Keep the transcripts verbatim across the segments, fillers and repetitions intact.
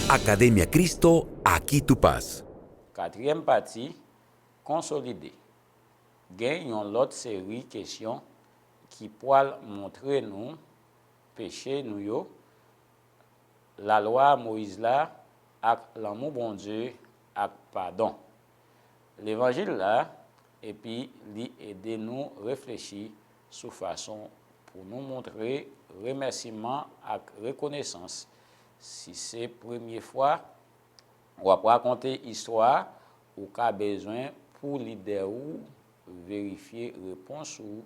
Academia Cristo, aquí tú paz. Katriyèm pati, konsolide. Gen yon lòt seri kesyon ki pwal montre nou peche nou yo, lalwa Moyiz la ak lanmou Bondye ak padon. Levanjil la, epi li ede nou reflechi sou fason pou nou montre remèsiman ak rekonesans. Si se premye fwa w ap rakonte istwa, ou ka bezwen pou lidè ou verifye repons ou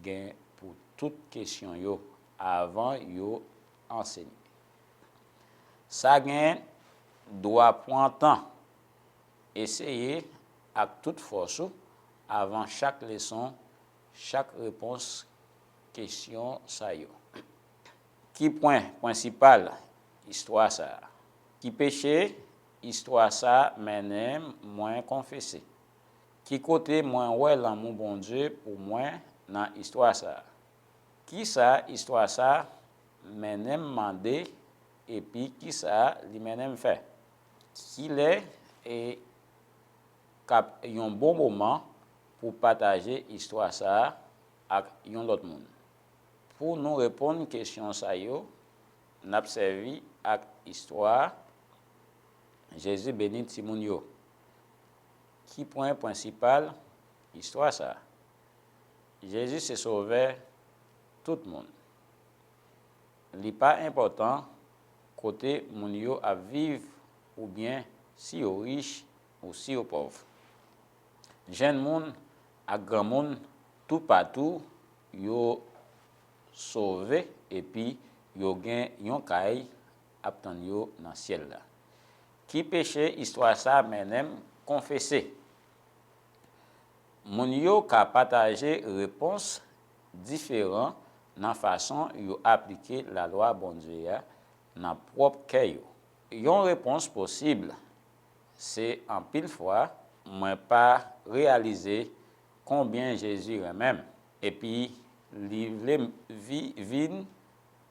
gen pou tout kesyon yo avan yo ansenye. Sa gen dwa pran tan. Eseye ak tout fòs ou avan chak leson, chak repons kesyon sa yo. Ki pwen prensipal istwa sa a? Ki peche istwa sa a mennen mwen konfese? Ki kote mwen wè lanmou Bondye pou mwen nan istwa sa a? Kisa istwa sa a mennen m mande, epi kisa li mennen m fè? Kilè e k ap yon bon moman pou pataje istwa sa a ak yon lòt moun? Pou nou reponn kesyon sa yo, n ap sèvi ak istwa Jezi beni timoun yo. Ki pwen prensipal istwa sa a? Jezi se Sovè tout moun. Li pa enpòtan kote moun yo ap viv oubyen si yo rich ou si yo pòv. Jenn moun ak granmoun toupatou yo sove epi yo gen yon kay ap tann yo nan syèl la. Ki peche istwa sa a mennen m konfese? Moun yo ka pataje repons diferan nan fason yo aplike lalwa Bondye a nan pwòp kè yo. Yon repons posib se, anpil fwa, mwen pa reyalize konbyen Jezi renmen m, epi li vle m vi- vin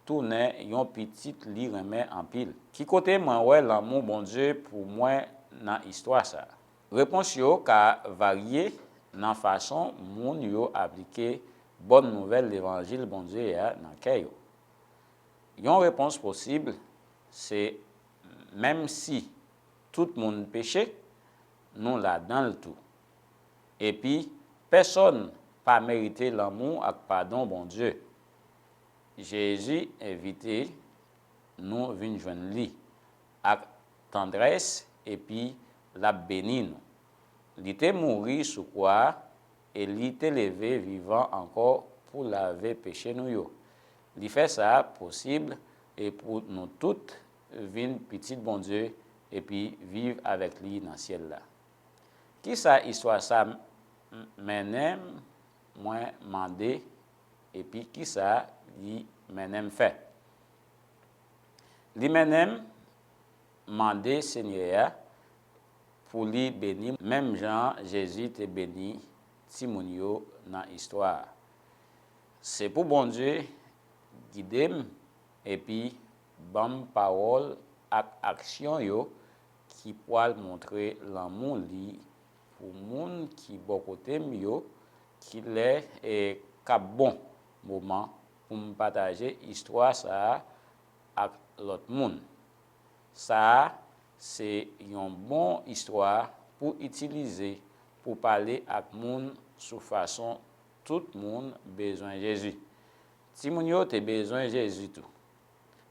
tounen yon pitit li renmen anpil. Ki kote mwen wè lanmou Bondye pou mwen nan istwa sa a? Repons yo ka varye nan fason moun yo aplike bòn nouvèl levanjil Bondye a nan kè yo. Yon repons posib se, menm si tout moun peche, nou ladan l tou. Epi, pèsonn pa merite lanmou ak padon Bondye. Jezi envite nou vin jwenn li ak tandrès epi l ap beni nou. Li te mouri sou kwa a e li te leve vivan ankò pou lave peche nou yo. Li fè sa posib e pou nou tout vin pitit Bondye epi viv avèk li nan syèl la. Kisa istwa sa a mennen mwen mande, epi kisa li mennen m fè? Li mennen m mande Senyè a pou li beni m menm jan Jezi te beni timoun yo nan istwa a. Se pou Bondye gide m epi ban m pawòl ak aksyon yo ki pwal montre lanmou li pou moun ki bò kote m yo, kilè e k ap bon moman pou m pataje istwa sa a ak lòt moun. Sa a se yon bon istwa pou itilize pou pale ak moun sou fason tout moun bezwen Jezi. Timoun yo te bezwen Jezi tou.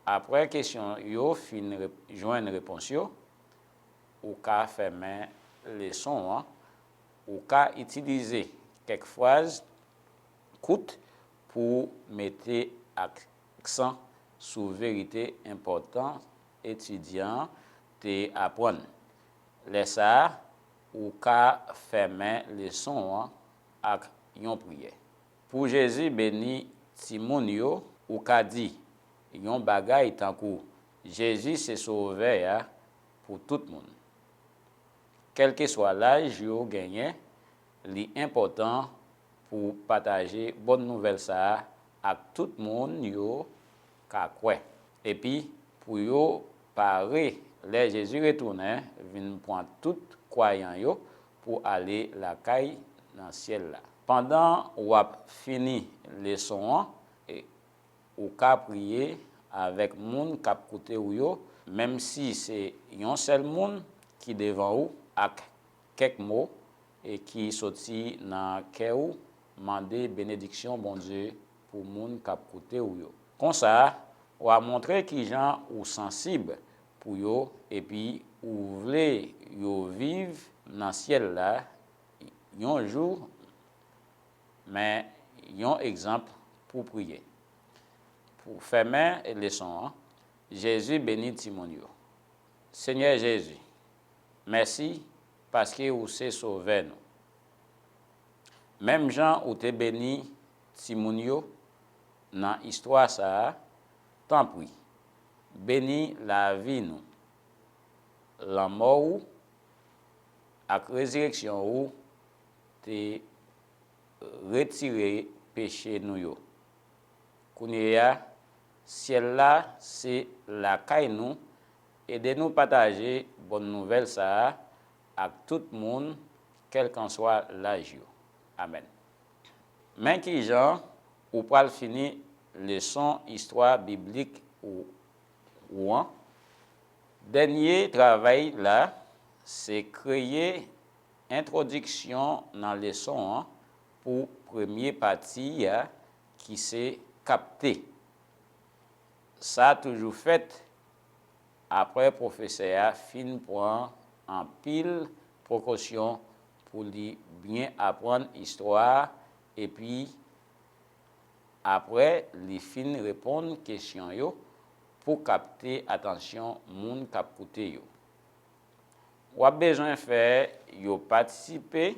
Apre kesyon yo fin jwenn repons yo, ou ka fèmen leson an. Ou ka itilize kèk fraz kout pou mete aksan sou verite enpòtan etidyan an te aprann. Lè sa a, ou ka fèmen leson an ak yon priyè. Pou Jezi beni timoun yo, ou ka di yon bagay tankou, Jezi se Sovè a pou tout moun. Kèlkeswa laj yo genyen, li enpòtan pou pataje bòn nouvèl sa a ak tout moun yo ka kwè, epi pou yo pa re Lè Jezi retounen, vin pran tout kwayan yo pou ale lakay nan syèl la. Pandan w ap fini leson an, e, ou ka priye avèk moun k ap koute w yo, menm si se yon sèl moun ki devan ou, ak kèk mo, e, ki soti nan kè w, mande benediksyon Bondye pou moun k ap koute w yo. Konsa, w a montre kijan ou sansib pou yo, epi ou vle yo viv nan syèl la yon jou, men yon egzanp pou priye. Pou fèmen leson an, Jezi beni timoun yo. Senyè Jezi, mèsi paske ou se Sovè nou. Menm jan ou te beni timoun yo nan istwa sa a, tanpri, beni lavi nou. Lanmò ou ak rezireksyon ou te retire peche nou yo. Kounye a, syèl la se lakay nou. Ede nou pataje bòn nouvèl sa a ak tout moun, kèlkanswa laj yo. Amèn. Men kijan ou pral fini leson istwa biblik ou, ou an. Dènye travay la se kreye entwodiksyon nan leson an pou premye pati a ki se kapte. Sa toujou fèt apre pwofesè a fin pran anpil prekosyon pou li byen aprann istwa a, epi apre li fin reponn kesyon yo pou kapte atansyon moun k ap koute yo. W ap bezwen fè yo patisipe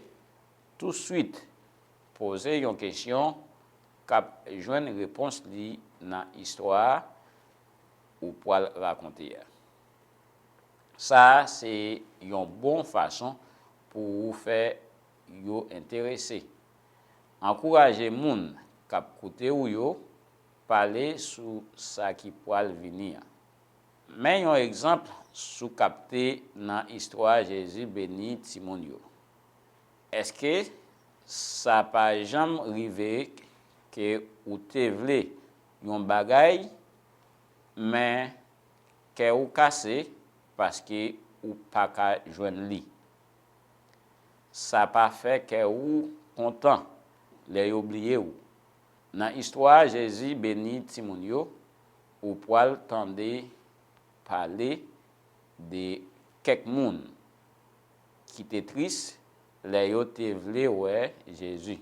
touswit. Poze yon kesyon k ap jwenn repons li nan istwa ou pral rakonte a. Sa a se yon bon fason pou ou fè yo enterese. Ankouraje moun k ap koute w yo pale sou sa ki pral vini an. Men yon egzanp sou kapte nan istwa Jezi beni timoun yo. Èske sa pa janm rive ke ou te vle yon bagay, men kè ou kase paske ou pa ka jwenn li? Sa pa fè kè ou kontan lè yo bliye w. Nan istwa Jezi beni timoun yo, ou pral tande pale de kèk moun ki te tris lè yo te vle wè Jezi.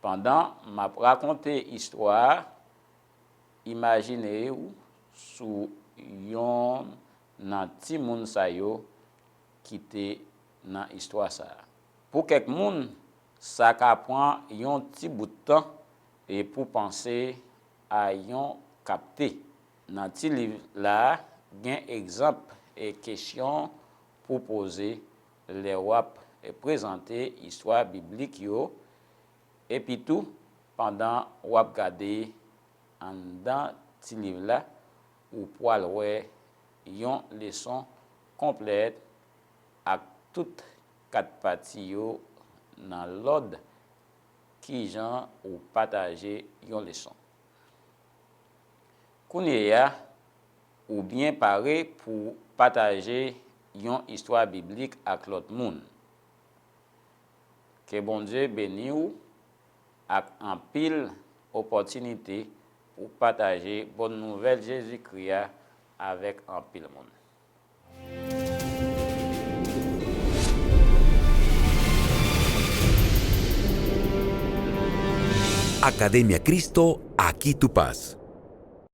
Pandan m ap rakonte istwa a, imajine w sou yonn nan timoun sa yo ki te nan istwa sa a. Pou kèk moun, sa ka pran yon ti bout tan e pou panse a yon kapte. Nan ti liv la a, gen egzanp e kesyon pou poze lè w ap prezante istwa biblik yo. Epitou, pandan w ap gade anndan ti liv la, ou pral wè yon leson konplèt ak tout kat pati yo nan lòd kijan ou pataje yon leson. Kounye a, ou byen pare pou pataje yon istwa biblik ak lòt moun. Ke Bondye beni w ak anpil opòtinite pou pataje bòn nouvèl Jezikri a avèk anpil moun. Academia Cristo, aquí tu paz.